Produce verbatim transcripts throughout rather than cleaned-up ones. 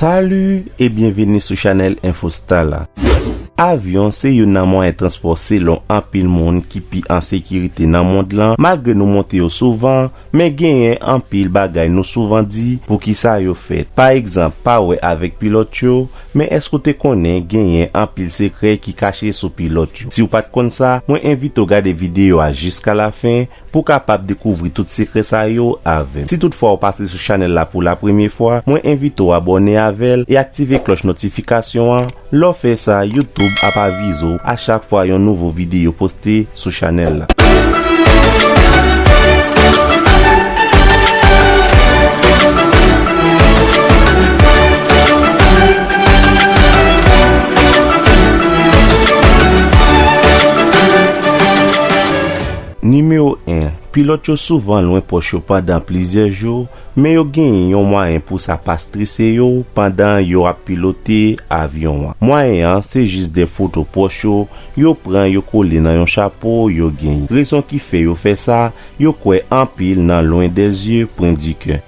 Salut e byenveni sou chanèl Infostar la. Avyon se youn nan mwayen transpò selon anpil moun ki pi an sekirite nan mond lan, malgre nou monte yo souvan, men genyen anpil bagay nou souvan di poukisa yo fèt. Pa egzanp, pa wè avèk pilòt yo, men èske w te konnen genyen anpil sekrè ki kache sou pilòt yo? Si w pa t konn sa, mwen envite w gade videyo a jiska lafen, pou w kapab dekouvri tout sekrè sa yo avè m. Si toutfwa w pase sou chanèl la pou la premye fwa, mwen envite w abòne avè l e aktive klòch notifikasyon an. Lè w fè sa, YouTube ap avize w a chak fwa yon nouvo videyo poste sou chanèl la. Nimewo en, pilòt yo souvan lwen pòch yo pandan plizyè jou, men yo genyen yon mwayen pou sa pa strese yo pandan yo ap pilote avyon an. Mwayen an se jis de foto pòch yo, yo pran yo kole nan yon chapo yo genyen. Rezon ki fè yo fè sa, yo kwè anpil nan loin des yeux, près du cœur.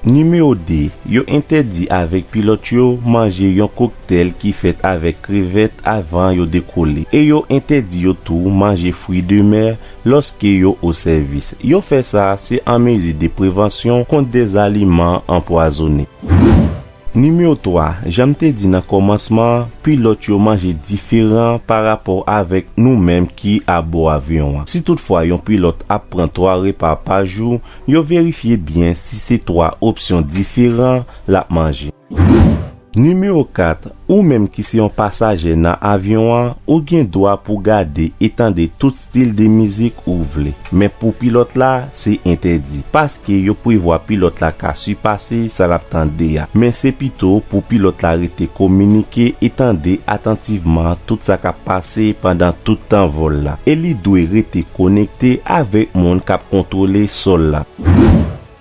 Nimewo de, yo entèdi avèk pilòt yo manje yon koktèl ki fèt avèk krevèt avan yo dekole, e yo entèdi yo tou manje fwi de mè lòske yo o sèvis. Yo fè sa se an mezi de prevansyon kont de aliman anpwazonnen. Nimewo twa, jan m te di nan kòmansman an, pilòt yo manje diferan pa rapò avèk nou menm ki abò avyon an. Si toutfwa yon pilòt ap pran twa repa pa jou, yo verifye byen si se twa opsyon diferan l ap manje. Nimewo kat, ou menm ki se yon pasaje nan avyon an, ou gen dwa pou gade e tande tout stil de mizik ou vle. Men pou pilòt la, se entèdi, paske yo prevwa pilòt la ka sipase sa l ap tande a. Men se pito pou pilòt la rete kominike e tande atantivman tout sa k ap pase pandan tout tan vòl la. E li dwe rete konekte avèk moun k ap kontwole sòl la.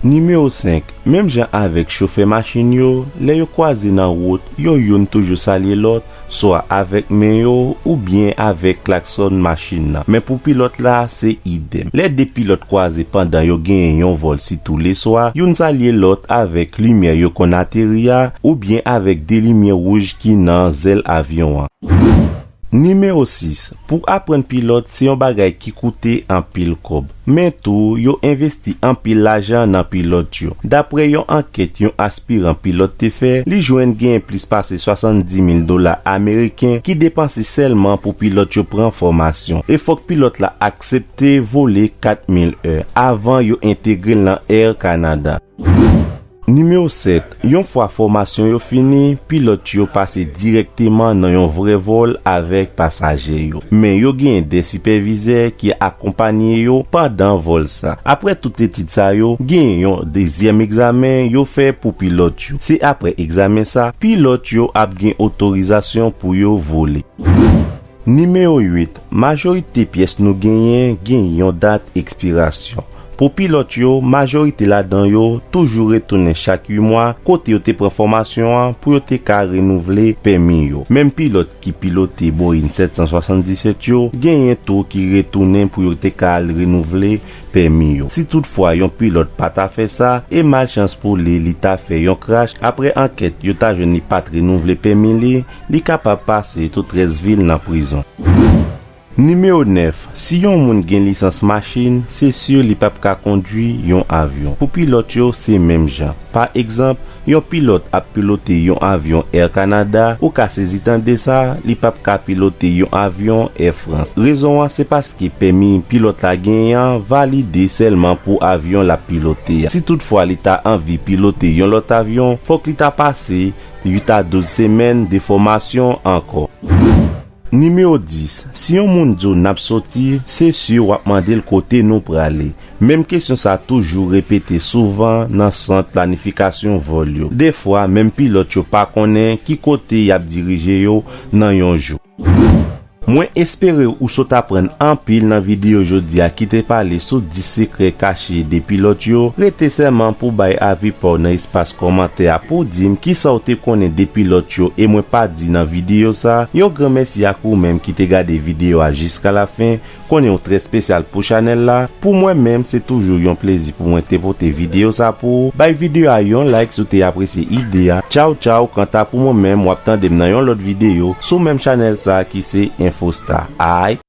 Nimewo senk, menm jan avèk chofè machin yo, lè yo kwaze nan wout, yo youn toujou salye lòt, swa avèk men yo oubyen avèk klaksòn machin nan. Men pou pilòt la, se idèm. Lè de pilòt kwaze pandan yo genyen yon vòl, sitou leswa, youn salye lòt avèk limyè yo konn ateri a oubyen avèk de limyè wouj ki nan zèl avyon an. Nimewo sis, pou aprann pilòt se yon bagay ki koute anpil kòb, men tou yo envesti anpil lajan nan pilòt yo. Daprè yon ankèt yon aspiran pilòt te fè, li jwenn genyen plis pase swasanndis mil dola ameriken ki depanse sèlman pou pilòt yo pran fòmasyon. E fòk pilòt la aksepte vole kat mil è avan yo entegre l nan Air Canada. Nimewo sèt, yon fwa fòmasyon yo fini, pilòt yo pase dirèkteman nan yon vrè vòl avèk pasaje yo. Men yo genyen de sipèvizè ki akonpanye yo pandan vòl sa. Apre tout etid sa yo, genyen yon dezyèm egzamen yo fè pou pilòt yo. Se apre egzamen sa, pilòt yo ap gen otorizasyon pou yo vole. Nimewo uit, majorite pyès nou genyen, gen yon dat ekspirasyon. Pou pilòt yo, majorite ladan yo toujou retounen chak uit mwa kote yo te pran fòmasyon an pou yo te ka renouvle pèmi yo. Menm pilòt ki pilote Boeing sèt san swasanndisèt yo, genyen tou ki retounen pou yo te ka al renouvle pèmi yo. Si toutfwa yon pilòt pa ta fè sa, e malchans pou li, li ta fè yon krach, apre ankèt, yo ta jwenn li pa t renouvle pèmi li, li kapab pase tout rès vi l nan prizon. Nimewo nèf, si yon moun gen lisans machin, se si li p ap ka kondui yon avyon. Pou pilòt yo, se menm jan. Pa egzanp, yon pilòt ap pilote yon avyon Air Canada, ou ka sezi tande sa, li p ap ka pilote yon avyon Air France. Rezon an, se paske pèmi pilòt la genyen an valide sèlman pou avyon l ap pilote a. Si toutfwa li ta anvi pilote yon lòt avyon, fòk li ta pase uit a douz semèn de fòmasyon ankò. Nimewo dis, si yon moun di w n ap soti, se si w ap mande l kote nou prale. Menm kesyon sa toujou repete souvan nan sant planifikasyon vòl yo. Defwa, menm pilòt yo pa konnen ki kote y ap dirije yo nan yon jou. Mwen espere ou sot aprann anpil nan videyo jodi a ki te pale sou dis sekrè kache de pilòt yo. Rete sèlman pou bay avi pa w nan espas kòmantè a pou w di m kisa w te konnen de pilòt yo e mwen pa di nan videyo sa. Yon gran mèsi ak ou menm ki te gade videyo a jiska lafen. Konnen w trè espesyal pou chanèl la. Pou mwen menm, se toujou yon plezi pou mwen te pote videyo sa pou ou. Bay videyo a yon like si w te apresye ide a. Tchaw tchaw, kanta pou mwen menm, w ap tande m nan yon lòt videyo sou menm chanèl sa ki se Infosta. Ay.